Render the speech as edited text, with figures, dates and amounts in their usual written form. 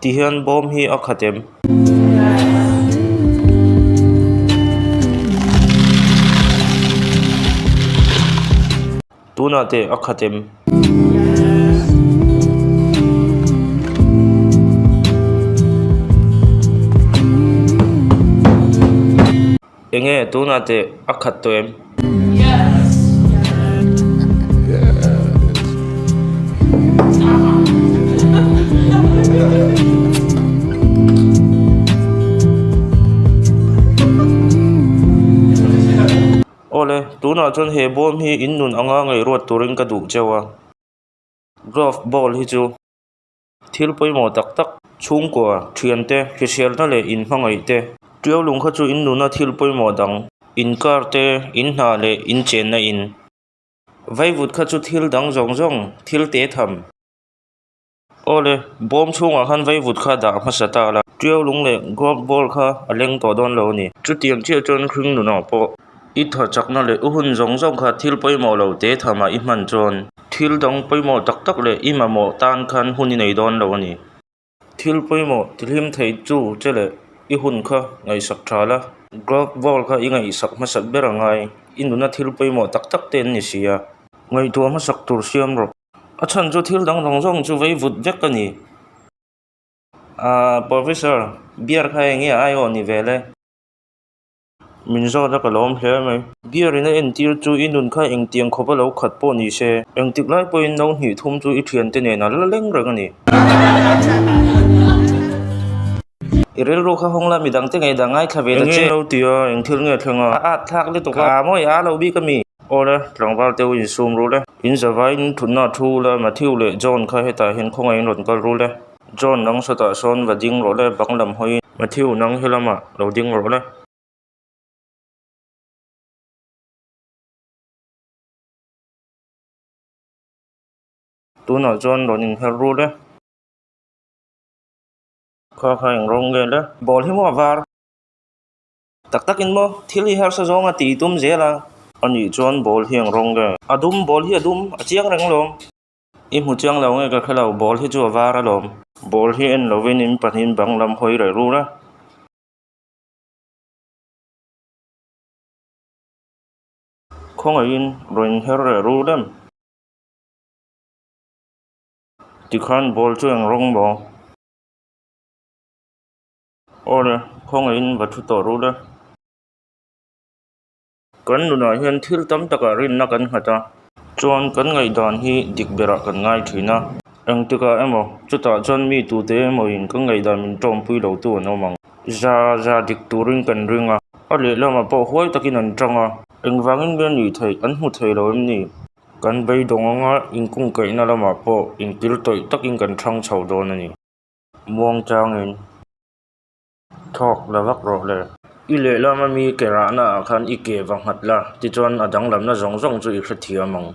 Tihian bawm hi a khat em? Tunah teh a khat em? Enge tunah teh a khat tawh em? Awle, tunah chuan he bawm hi in nun anga ngaihruat turin ka duh cheu a. Golf ball hi chu thil pawimawh tak tak, chhungkua, thiante, hriselna leh inhmangaih te, tiau lung kha chu in nuna thil pawimawh dang, inkar te, in hna leh in chenna in. Vaivut kha chu thil dang zawng zawng, thil te tham. Awle, bawm chhungah khan vaivut kha dah hmasa ta la. Tiau lung leh golf ball kha a leng tawh dawn lo a ni. Chutiang chiah chuan hring nunah pawh i tha chakna leh u hun zawng zawng kha thil pawimawh lo te thamah i hman chuan thil dang pawimawh tak tak leh i mamawh tan khan hun i nei dawn lo a ni. Thil pawimawh tihlim thei chu che leh i hun kha ngaihsak tha la. Golf ball kha i ngaihsak hmasak ber a ngai. I nuna thil pawimawh tak tak te an ni si a. Ngaihtuah hmasak tur siam rawh. A chhan chu thil dang zawng zawng chu vei vut vek a ni. Aaa Professor, beer kha eng nge a aiawh ni vel e? Min zawt a ka lawm hle mai. Beer in a entir chu i nun kha engtiang khawp a lo khat pawh ni se, engtik lai pawhin no hnih thum chu i thiante nen a la leng reng a ni. I rilru kha hawng la midang te ngei dah ngaithla ve ta che. Enge lo ti a, eng thil nge thleng a? A at thlak lutuk a. A mawi a lo bik a mi? Awle, tlangval te u insum rul e. In zavaiin thutna thu ula, Matthew leh John kha hetah hian khawngaihin rawn kal rul e. John nang sawtah sawn va ding rawh le, bang lam hawiin. Matthew nang helamah lo ding rawh le. Tunah chuan rawn inher rul e. Kha kha eng rawng nge le? Ball hi maw a var? Tak takin maw? Thil hi harsa zawnga tih tum zel a. A nih chuan ball hi eng rawng nge? A dum, ball hi a dum, a chiang reng lawm. I hmu chiang lo nge ka hre lo, ball hi chu a var alawm. Ball hi en lovin in pahnihin bang lam hawi reh rur a. Khawngaihin rawn inher reh rur em? Tikhan ball chu eng rawng maw? Awle, khawngaihin va thu tawh rul e. Kan nunah hian thil tam takah rinna kan nghat a. Chuan kan ngaihdan hi dik berah kan ngai thin a. Engtikah emaw, chutah chuan mi tute emawin kan ngaihdan min tawmpui lo tu an awm ang. Za za dik turin kan ring a. A lehlamah pawh huai takin an tang a. Engvangin nge nih theih an hmu thei lo em ni? Kan beidawng anga inkungkaihna lamah pawh inkil tawih takin kan thang chho dawn a ni. Muang changin thawk la vak rawh le. I lehlam ami ke rahna ah khan i ke va nghat la, tichuan a danglamna zawng zawng chu i hrethiam ang.